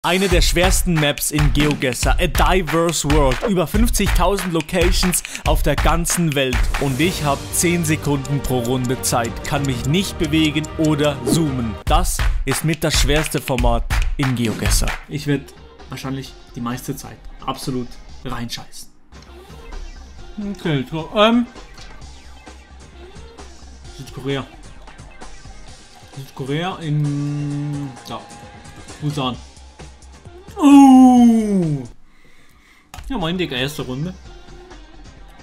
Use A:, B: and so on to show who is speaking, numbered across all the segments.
A: Eine der schwersten Maps in GeoGuessr, A Diverse World, über 50.000 Locations auf der ganzen Welt und ich habe 10 Sekunden pro Runde Zeit, kann mich nicht bewegen oder zoomen. Das ist mit das schwerste Format in GeoGuessr. Ich werde wahrscheinlich die meiste Zeit absolut reinscheißen. Okay, Südkorea. Südkorea in... ja, Busan. Ja, mein Digga, erste Runde.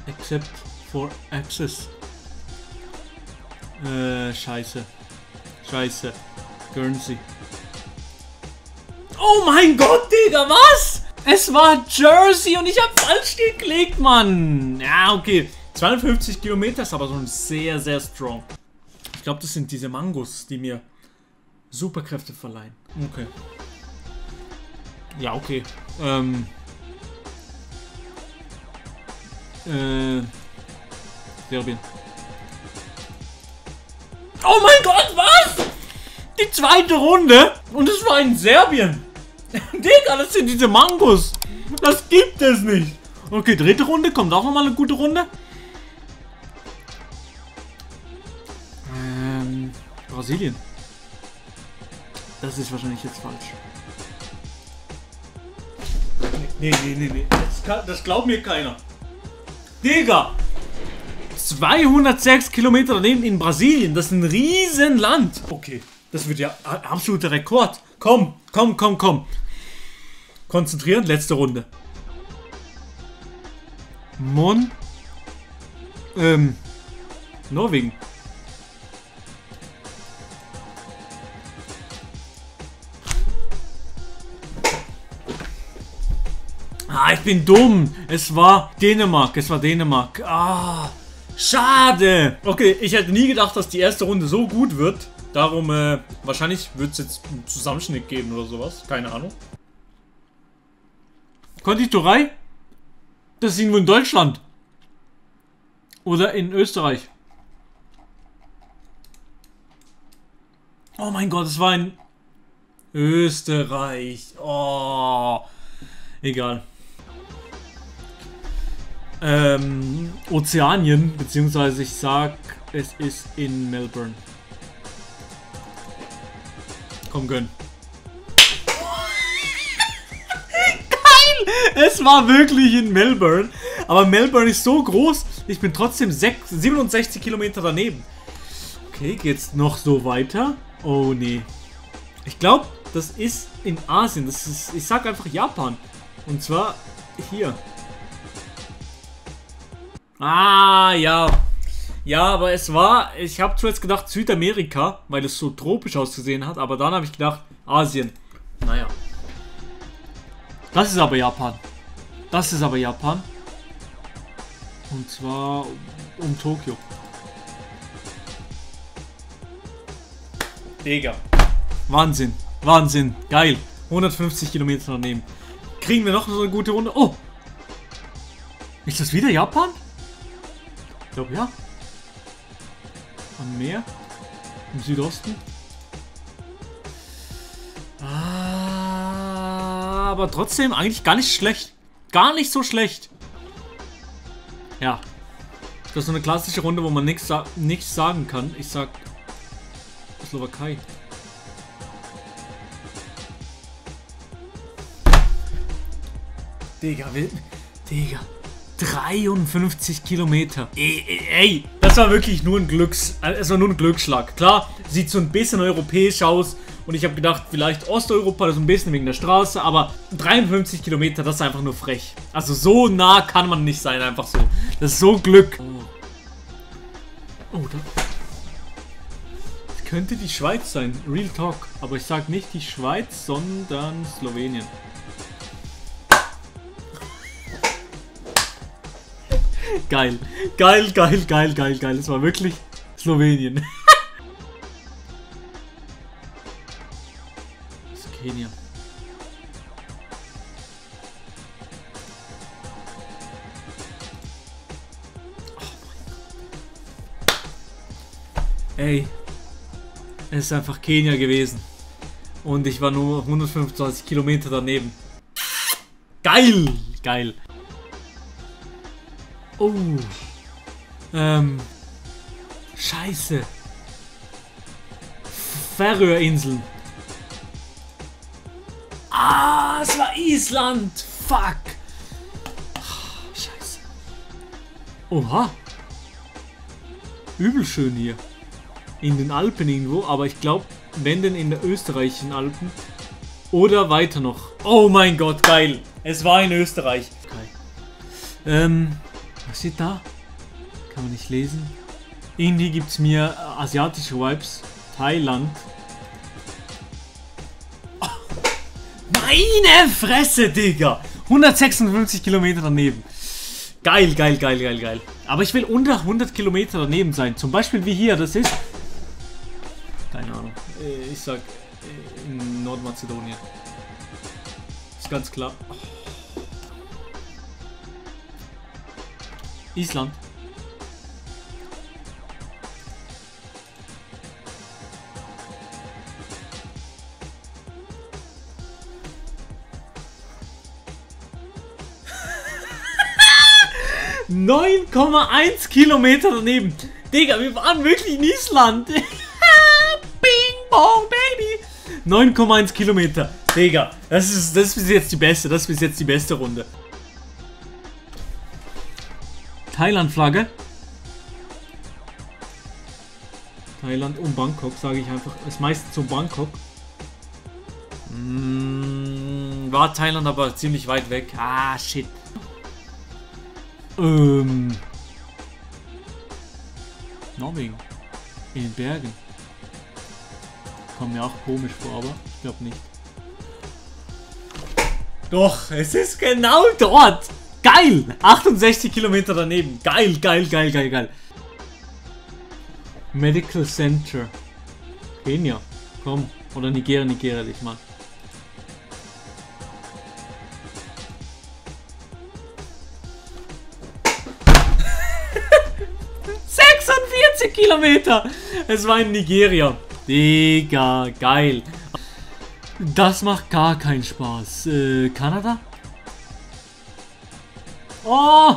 A: Except for access. Scheiße. Scheiße. Guernsey. Oh mein Gott, Digga, was? Es war Jersey und ich habe falsch geklickt, Mann. Ja, okay. 52 Kilometer ist aber schon sehr, sehr strong. Ich glaube, das sind diese Mangos, die mir Superkräfte verleihen. Okay. Ja, okay. Serbien. Oh mein Gott, was? Die zweite Runde? Und es war in Serbien. Digga, das sind diese Mangos. Das gibt es nicht. Okay, dritte Runde. Kommt auch nochmal eine gute Runde. Brasilien. Das ist wahrscheinlich jetzt falsch. Nee. Das glaubt mir keiner. Digga! 206 Kilometer daneben in Brasilien. Das ist ein Riesenland. Okay, das wird ja absoluter Rekord. Komm. Konzentrieren, letzte Runde. Norwegen. Ah, ich bin dumm. Es war Dänemark. Ah, schade. Okay, ich hätte nie gedacht, dass die erste Runde so gut wird. Darum, wahrscheinlich wird es jetzt einen Zusammenschnitt geben oder sowas. Keine Ahnung. Konditorei? Das ist irgendwo in Deutschland. Oder in Österreich. Oh mein Gott, es war in Österreich. Oh. Egal. Ozeanien, beziehungsweise ich sag, es ist in Melbourne. Komm, gönn. Geil! Es war wirklich in Melbourne. Aber Melbourne ist so groß, ich bin trotzdem 67 Kilometer daneben. Okay, geht's noch so weiter? Oh nee. Ich glaube, das ist in Asien. Das ist, ich sag einfach Japan. Und zwar hier. Ah, ja. Ja, aber es war... Ich habe zuerst gedacht Südamerika, weil es so tropisch ausgesehen hat. Aber dann habe ich gedacht Asien. Naja. Das ist aber Japan. Und zwar um Tokio. Digga. Wahnsinn. Geil. 150 Kilometer daneben. Kriegen wir noch so eine gute Runde? Oh! Ist das wieder Japan? Ich glaube ja. Am Meer. Im Südosten. Ah, aber trotzdem eigentlich gar nicht schlecht. Gar nicht so schlecht. Ja. Das ist so eine klassische Runde, wo man nichts sagen kann. Ich sag Slowakei. Digga, 53 Kilometer. Ey, das war wirklich nur ein Glücksschlag. Klar, sieht so ein bisschen europäisch aus und ich habe gedacht, vielleicht Osteuropa, so ein bisschen wegen der Straße, aber 53 Kilometer, das ist einfach nur frech. Also so nah kann man nicht sein, einfach so. Das ist so Glück. Oh, das könnte die Schweiz sein, Real Talk. Aber ich sag nicht die Schweiz, sondern Slowenien. Geil. Es war wirklich Slowenien. Das ist Kenia. Oh mein Gott. Ey. Es ist einfach Kenia gewesen. Und ich war nur 125 Kilometer daneben. Geil! Geil. Oh. Scheiße. Färöerinseln. Ah, es war Island. Fuck. Scheiße. Oha. Übel schön hier. In den Alpen irgendwo, aber ich glaube, wenn denn in der österreichischen Alpen. Oder weiter noch. Oh mein Gott, geil. Es war in Österreich. Geil. Was steht da? Kann man nicht lesen. Irgendwie gibt es mir asiatische Vibes. Thailand. Oh, meine Fresse, Digga. 156 Kilometer daneben. Geil, geil, geil, geil, geil. Aber ich will unter 100 Kilometer daneben sein. Zum Beispiel wie hier, das ist... Keine Ahnung. Ich sag in Nordmazedonien. Ist ganz klar. Oh. Island. ...9,1 Kilometer daneben. Digga, wir waren wirklich in Island. Bing bong, baby. 9,1 Kilometer. Digga, das ist bis jetzt die beste. Das ist bis jetzt die beste Runde. Thailand-Flagge. Thailand und Bangkok, sage ich einfach. Ist meistens so Bangkok. War Thailand aber ziemlich weit weg. Ah, shit. Norwegen. In den Bergen. Kommt mir auch komisch vor, aber ich glaube nicht. Doch, es ist genau dort. Geil! 68 Kilometer daneben. Geil, geil, geil, geil, geil. Medical Center. Kenia. Komm. Oder Nigeria dich mal. Kilometer. Es war in Nigeria. Digga, geil. Das macht gar keinen Spaß. Kanada? Oh!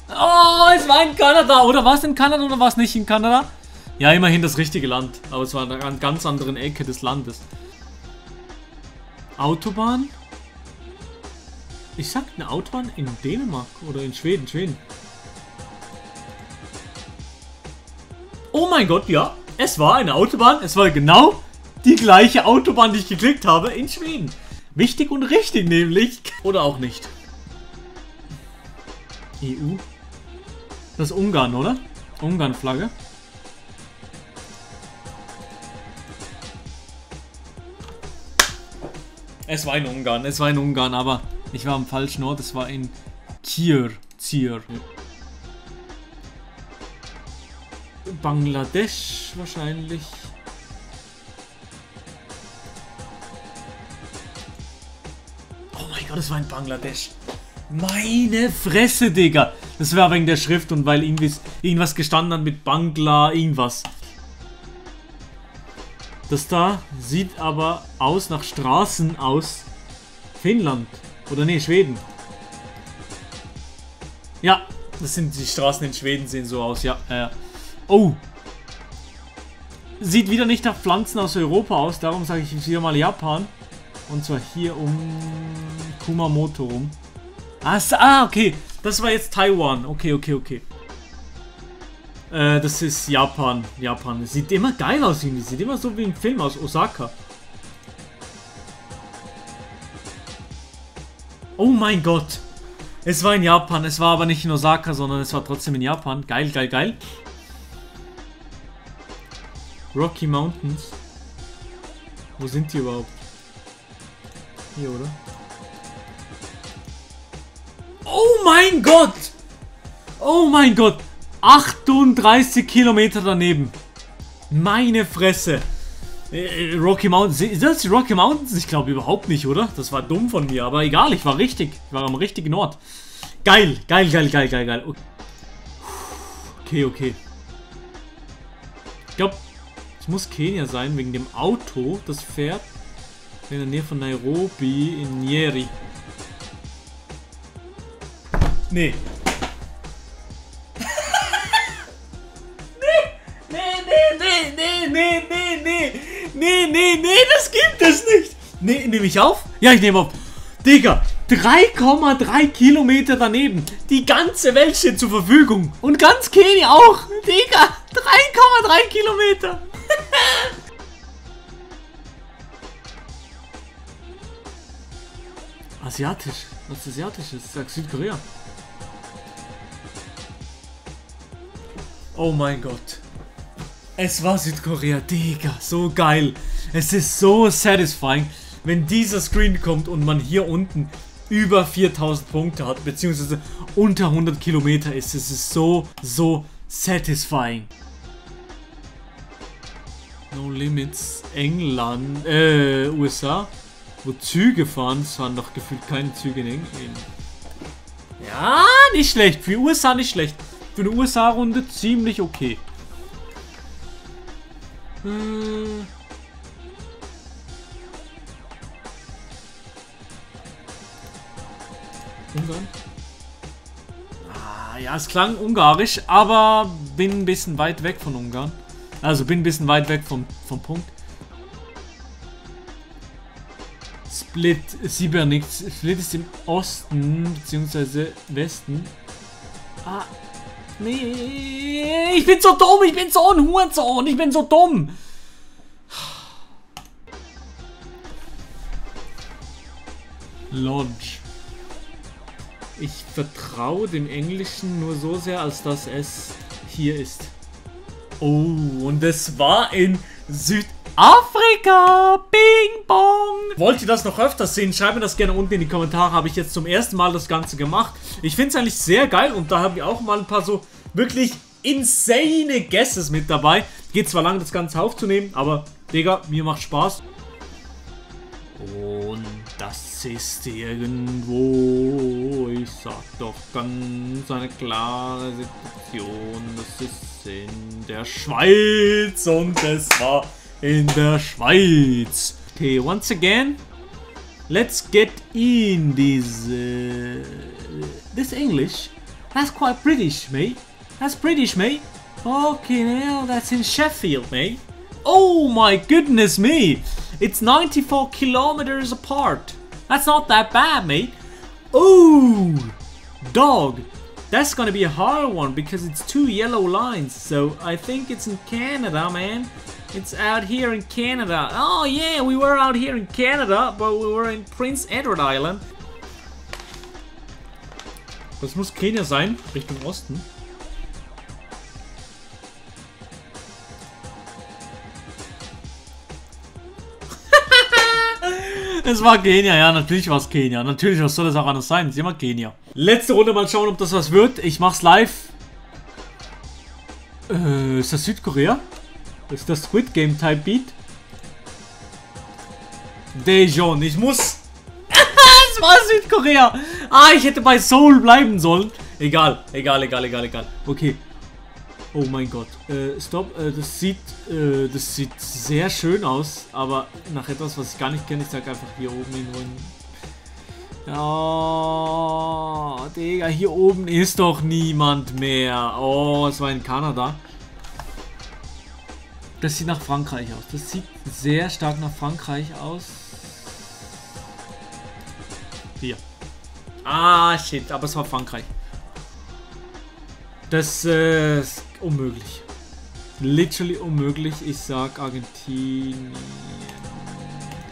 A: Oh, es war in Kanada. Oder war es in Kanada oder war es nicht in Kanada? Ja, immerhin das richtige Land. Aber es war an einer ganz anderen Ecke des Landes. Autobahn? Ich sag eine Autobahn in Dänemark oder in Schweden. Schweden. Oh mein Gott, ja. Es war eine Autobahn. Es war genau die gleiche Autobahn, die ich geklickt habe in Schweden. Wichtig und richtig nämlich. Oder auch nicht. EU. Das ist Ungarn, oder? Ungarn-Flagge. Es war in Ungarn. Es war in Ungarn, aber ich war am falschen Ort. Es war in Zier. Bangladesch wahrscheinlich. Oh mein Gott, es war in Bangladesch. Meine Fresse, Digga. Das war wegen der Schrift und weil irgendwas gestanden hat mit Bangla, irgendwas. Das da sieht aber aus nach Straßen aus Finnland. Oder nee, Schweden. Ja, das sind die Straßen in Schweden, sehen so aus, ja. Oh. Sieht wieder nicht nach Pflanzen aus Europa aus, darum sage ich wieder mal Japan. Und zwar hier um Kumamoto rum. Okay. Das war jetzt Taiwan. Okay. Das ist Japan. Es sieht immer geil aus, irgendwie. Sieht immer so wie im Film aus. Osaka. Oh mein Gott. Es war in Japan. Es war aber nicht in Osaka, sondern es war trotzdem in Japan. Geil. Rocky Mountains. Wo sind die überhaupt? Hier, oder? Oh mein Gott! Oh mein Gott! 38 Kilometer daneben. Meine Fresse. Rocky Mountains. Sind das die Rocky Mountains? Ich glaube überhaupt nicht, oder? Das war dumm von mir. Aber egal, ich war richtig. Ich war am richtigen Ort. Geil. Okay. Ich glaube, Es muss Kenia sein, wegen dem Auto, das fährt in der Nähe von Nairobi in Nyeri. Nee. Nee, das gibt es nicht. Nee, nehme ich auf? Ja, ich nehme auf. Digga, 3,3 Kilometer daneben. Die ganze Welt steht zur Verfügung. Und ganz Kenia auch. Digga, 3,3 Kilometer. Asiatisch. Was Asiatisches? Sag Südkorea. Oh mein Gott. Es war Südkorea, Digga, so geil. Es ist so satisfying, wenn dieser Screen kommt und man hier unten über 4000 Punkte hat, beziehungsweise unter 100 Kilometer ist. Es ist so satisfying. No Limits, England, USA, wo Züge fahren. Es fahren doch gefühlt keine Züge in England. Ja, nicht schlecht. Für USA nicht schlecht. Für eine USA-Runde ziemlich okay. Ungarn? Ah, ja, es klang ungarisch, aber bin ein bisschen weit weg von Ungarn. Also bin ein bisschen weit weg vom Punkt. Split, Sibirnik. Split ist im Osten, beziehungsweise Westen. Ah, nee, ich bin so dumm, ich bin so ein Hurensohn, ich bin so dumm. Launch. Ich vertraue dem Englischen nur so sehr, als dass es hier ist. Oh, und es war in Südafrika. Bing bong. Wollt ihr das noch öfters sehen? Schreibt mir das gerne unten in die Kommentare. Habe ich jetzt zum ersten Mal das Ganze gemacht. Ich finde es eigentlich sehr geil und da haben wir auch mal ein paar so wirklich insane Guesses mit dabei. Geht zwar lang, das Ganze aufzunehmen, aber Digga, mir macht Spaß. Und das ist irgendwo, ich sag doch ganz eine klare Situation. Das ist in der Schweiz und es war in der Schweiz. Okay, once again, let's get in this English. That's quite British, mate. That's British, mate. Okay, now that's in Sheffield, mate. Oh my goodness me! It's 94 kilometers apart. That's not that bad, mate. Oh, dog. That's gonna be a hard one because it's 2 yellow lines. So I think it's in Canada, man. It's out here in Canada. Oh yeah, we were out here in Canada, but we were in Prince Edward Island. Das muss Kenia sein, Richtung Osten. Es war Kenia, ja, natürlich war es Kenia. Natürlich, was soll das auch anders sein? Es ist immer Kenia. Letzte Runde, mal schauen, ob das was wird. Ich mach's live. Ist das Südkorea? Ist das Squid Game Type Beat? Daejeon, ich muss... Es war Südkorea! Ah, ich hätte bei Seoul bleiben sollen. Egal. Okay. Oh mein Gott. Stopp. Das sieht sehr schön aus, aber nach etwas, was ich gar nicht kenne. Ich sag einfach hier oben irgendwo. Oh, Digga, hier oben ist doch niemand mehr. Oh, es war in Kanada. Das sieht nach Frankreich aus. Das sieht sehr stark nach Frankreich aus. Hier. Ah, shit, aber es war Frankreich. Das ist unmöglich. Literally unmöglich. Ich sag Argentinien.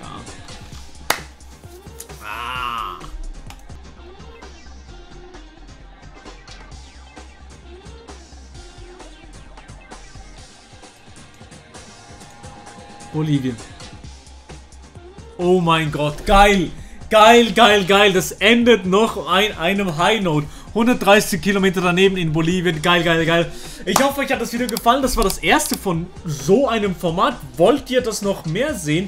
A: Ja. Ah. Bolivien. Oh mein Gott, geil. Geil. Das endet noch einem High Note. 130 Kilometer daneben in Bolivien. Geil. Ich hoffe, euch hat das Video gefallen. Das war das erste von so einem Format. Wollt ihr das noch mehr sehen?